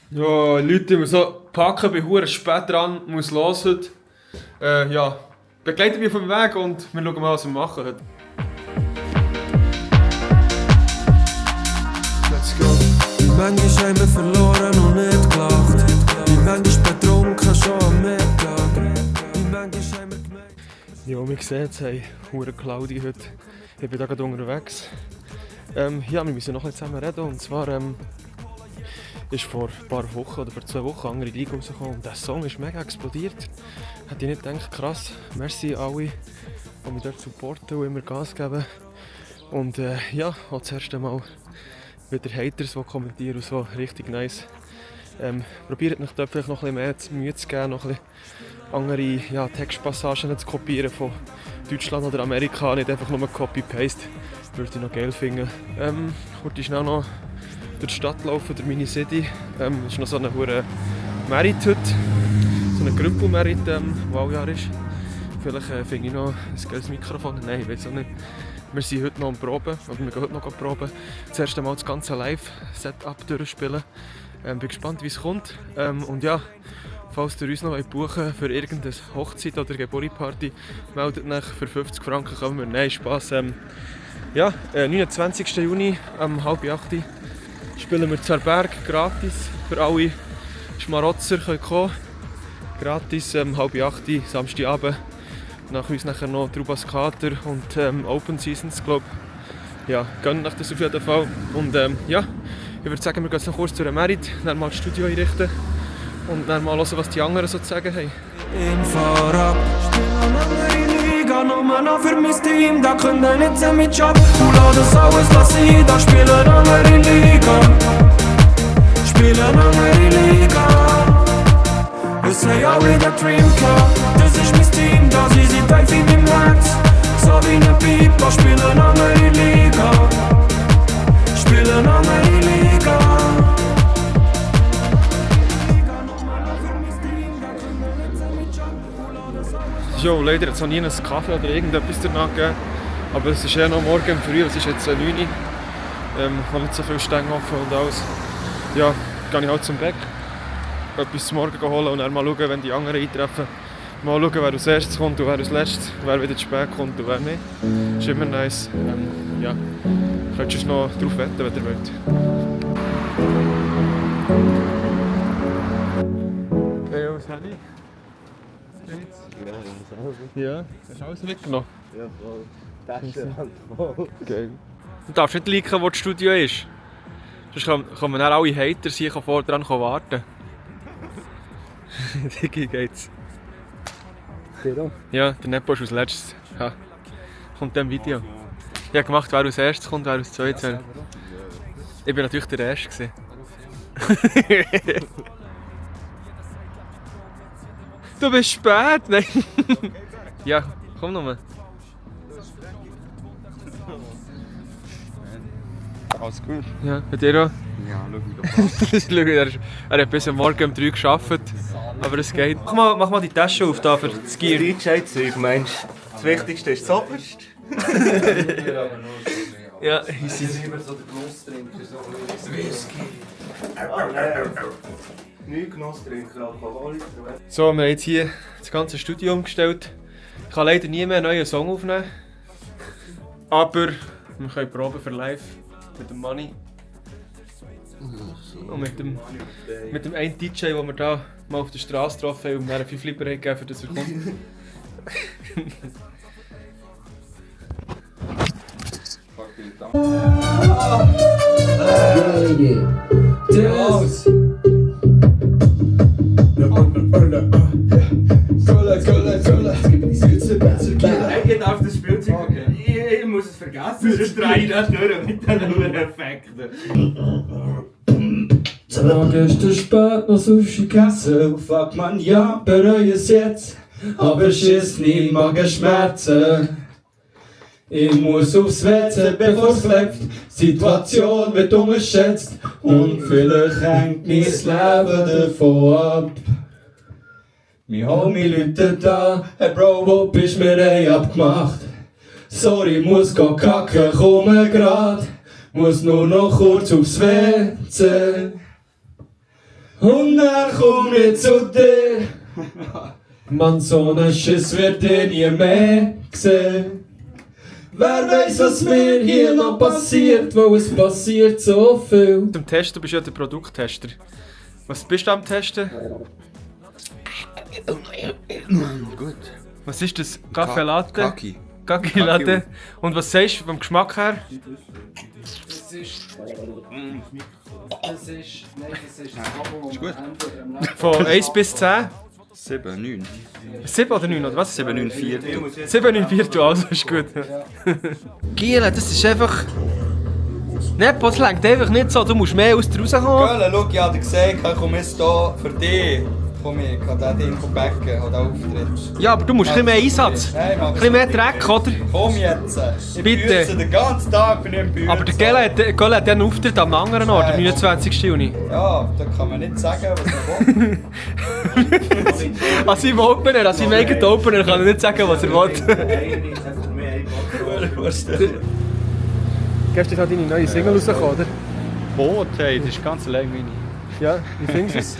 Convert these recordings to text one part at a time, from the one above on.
Ja, Leute, die mir so packen, bin hure spät dran, muss los heute. Ja, begleitet mich auf dem Weg und wir schauen mal, was wir machen heute. Let's go. Wie manchmal haben wir verloren und nicht gelacht. Wie manchmal betrunken schon am Mittag. Wie manchmal haben wir gemerkt. Ja, wie sehen, es ist hure cloudy heute. Ich bin da gerade unterwegs. Ja, wir müssen noch ein bisschen zusammen reden. Und zwar ist vor ein paar Wochen oder vor 2 Wochen eine andere Liga rausgekommen und der Song ist mega explodiert. Hätte ich nicht gedacht, krass. Merci alle, die mich dort supporten und immer Gas geben. Und ja, auch das erste Mal wieder Haters, die kommentieren und so, richtig nice. Probiert euch dort vielleicht noch ein bisschen mehr Mühe zu geben, noch ein bisschen andere Textpassagen zu kopieren von Deutschland oder Amerika, nicht einfach nur Copy-Paste. Würde ich noch geil finden. Kurz schnell noch durch die Stadt laufen, durch meine City. Das ist noch so eine hure Merit heute. So ein Grümpel-Merit, der Wahljahr ist. Vielleicht finde ich noch ein geiles Mikrofon. Nein, ich weiß auch nicht. Wir sind heute noch am Proben, oder wir gehen heute noch proben. Das erste Mal das ganze Live-Setup durchspielen. Bin gespannt, wie es kommt. Und ja, falls ihr uns noch buchen für irgendeine Hochzeit oder Geburtstagsparty, meldet euch für 50 Franken kommen wir. Nein, Spass. 29. Juni um 7:30 spielen wir Zerberg gratis für alle Schmarotzer können kommen. Gratis 7:30 Samstagabend. Nach uns nachher noch Trubas Kater und Open Seasons, glaube ich. Ja, gönnt euch das auf jeden Fall. Und ja, ich würde sagen, wir gehen jetzt noch kurz zu der Merit, dann mal das Studio einrichten und dann mal hören, was die anderen so zu sagen haben. In Fahrrad. Spielen andere Liga, nur noch für mein Team. Da können nicht sein mit Job. Und lass das alles lassen, da spielen andere Liga. Spielen andere Liga. Es haben alle den Dream gehabt. Das ist mein Team, das ist die Teil in meinem Herz. So wie ein Piper, spielen andere Liga. Spielen andere Liga. Jo, leider hat es noch nie einen Kaffee oder irgendetwas danach gegeben. Aber es ist eher noch morgen früh, es ist jetzt 9 Uhr. Ich habe nicht so viel Stänge offen und alles. Ja, gehe ich halt zum Bäck. Etwas zum Morgen holen und dann mal schauen, wenn die anderen eintreffen. Mal schauen, wer als erstes kommt und wer als letztes, wer wieder zu spät kommt und wer nicht. Das ist immer nice. Ja, könntest du noch drauf wetten, wenn ihr wollt. Hey, was habe ich? Ja, hast du alles mitgenommen? Ja, voll. Taschenwand voll. Geil. Du darfst nicht liken, wo das Studio ist. Sonst kommen dann alle Haters hier vor dran warten. Digi geht's. Ja, der Nepo ist als letztes. Ja. Kommt dann Video. Ich habe gemacht, wer als erstes kommt, wer als zweites. Ich bin natürlich der Erste. Du bist spät! Nein! Ja, komm nochmal. Alles gut? Ja, bei dir auch? Ja, schau mich doch an. Er hat bis am Morgen um 3 gearbeitet, aber es geht. Mach mal die Tasche auf da für das Gier. DJ-Zeug, meinst du? Das Wichtigste ist das Oberste. Ja, easy. Nicht Genusstrinker, Alkoholiker. So, wir haben jetzt hier das ganze Studio umgestellt. Ich kann leider nie mehr einen neuen Song aufnehmen. Aber wir können proben für live mit dem Money. Und mit dem einen DJ, den wir da mal auf der Straße getroffen haben und mir 5 Lieber gegeben, für das er kommt. Ich darf das Spielzeug vergessen. Ich muss es vergessen, sonst drehe ich das durch mit diesen Effekten. Tag ist der spät noch Sushi gegessen. Fuck man, ja, bereue es jetzt. Aber schiss nie Magenschmerzen. Ich muss aufs WC, bevor es läuft. Situation wird unterschätzt. Und vielleicht hängt mein Leben davon ab. Wir haben mich Leute da. Hey Bro, wo bist mir abgemacht? Sorry, muss gehen kacken, komme grad. Muss nur noch kurz aufs WC. Und dann komm ich zu dir. Mann, so einen Schiss wird ihr nie mehr sehen. Wer weiss, was mir hier noch passiert, weil es passiert so viel. Zum Testen, du bist ja der Produkttester. Was bist du am Testen? Gut. Was ist das? Kaffee Latte? Kaki. Kaki Latte. Und was sagst du vom Geschmack her? Das ist gut. Von 1 bis 10? 7, 9. 7 oder 9 oder was? 7, 9, 4. 7, 9, 4, also ist gut. Giele, das ist einfach... Nepo, das längt einfach nicht so, du musst mehr aus dir rauskommen. Gölle, schau, ich habe gesagt, ich komme jetzt hier für dich. Komm, ich kann den Ding backen, den Auftritt. Ja, aber du musst ein bisschen mehr Einsatz. Nein, Ein bisschen mehr Dreck, oder? Komm jetzt. Ich Bitte. büße den ganzen Tag bin ich im Büßen. Aber der Gelle hat einen Auftritt am anderen Ort, am 29. Juni. Ja, da kann man nicht sagen, was man will. Als im Opener, als im eigenen Opener kann er nicht sagen, was er will. Gestern hat deine neue Single rausgekommen, oder? Boot, hey, das ist ganz allein meine. Ja, wie findest du es?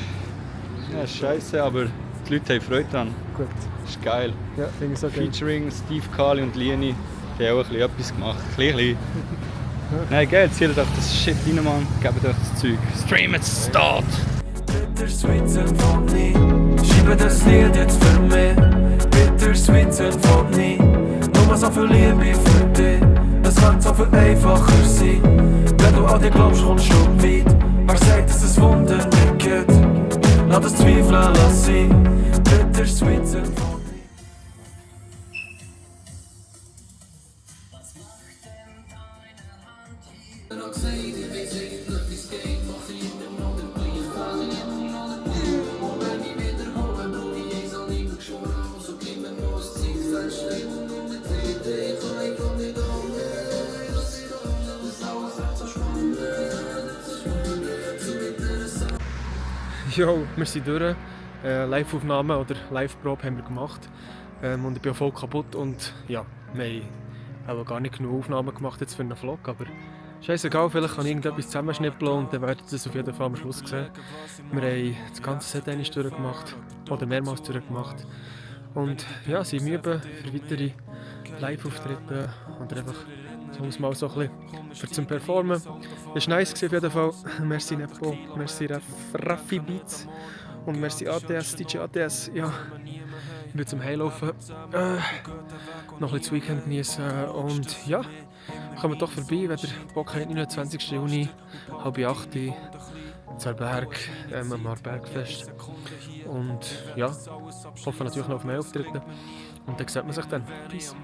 Ja, ist scheiße, aber die Leute haben Freude dran. Gut. Das ist geil. Ja, finde ich so geil. Featuring Steve Kali und Lieni, die haben auch ein bisschen etwas gemacht. Ein bisschen. Nein, geil, zählt euch das Shit rein, Mann. Gebt euch das Zeug. Stream jetzt, Start! Bittersweet Symphonie, schreibe das Lied jetzt für mich. Bittersweet Symphonie, nur so viel Liebe für dich. Es könnte so viel einfacher sein. Wenn du an dich glaubst, kommst du weit. Wer sagt, dass es Wunder nicht gibt? Lass das Zweifeln, lass sein. Bittersweet Symphonie. Jo, wir sind durch. Live-Aufnahmen oder Live-Probe haben wir gemacht. Und ich bin auch voll kaputt und ja, wir haben gar nicht genug Aufnahmen gemacht jetzt für einen Vlog, aber scheißegal, vielleicht kann ich irgendetwas zusammenschnippeln und dann werdet ihr das auf jeden Fall am Schluss sehen. Wir haben das ganze Set einmal durchgemacht, oder mehrmals durchgemacht. Und ja, sind müde für weitere Live-Auftritte oder einfach sonst mal so ein bisschen für zum Performen. Es war nice auf jeden Fall. Merci Nepo, merci Raffi Beats und merci ATS, DJ ATS. Ja, ich bin zum Heimlaufen. Noch ein bisschen das Weekend genießen und ja, kommt doch vorbei, wenn ihr Bock habt, 29. Juni, 7:30 Zerberg, am Bergfest. Und ja, hoffe natürlich noch auf mehr Auftritte. Und dann sieht man sich dann. Peace.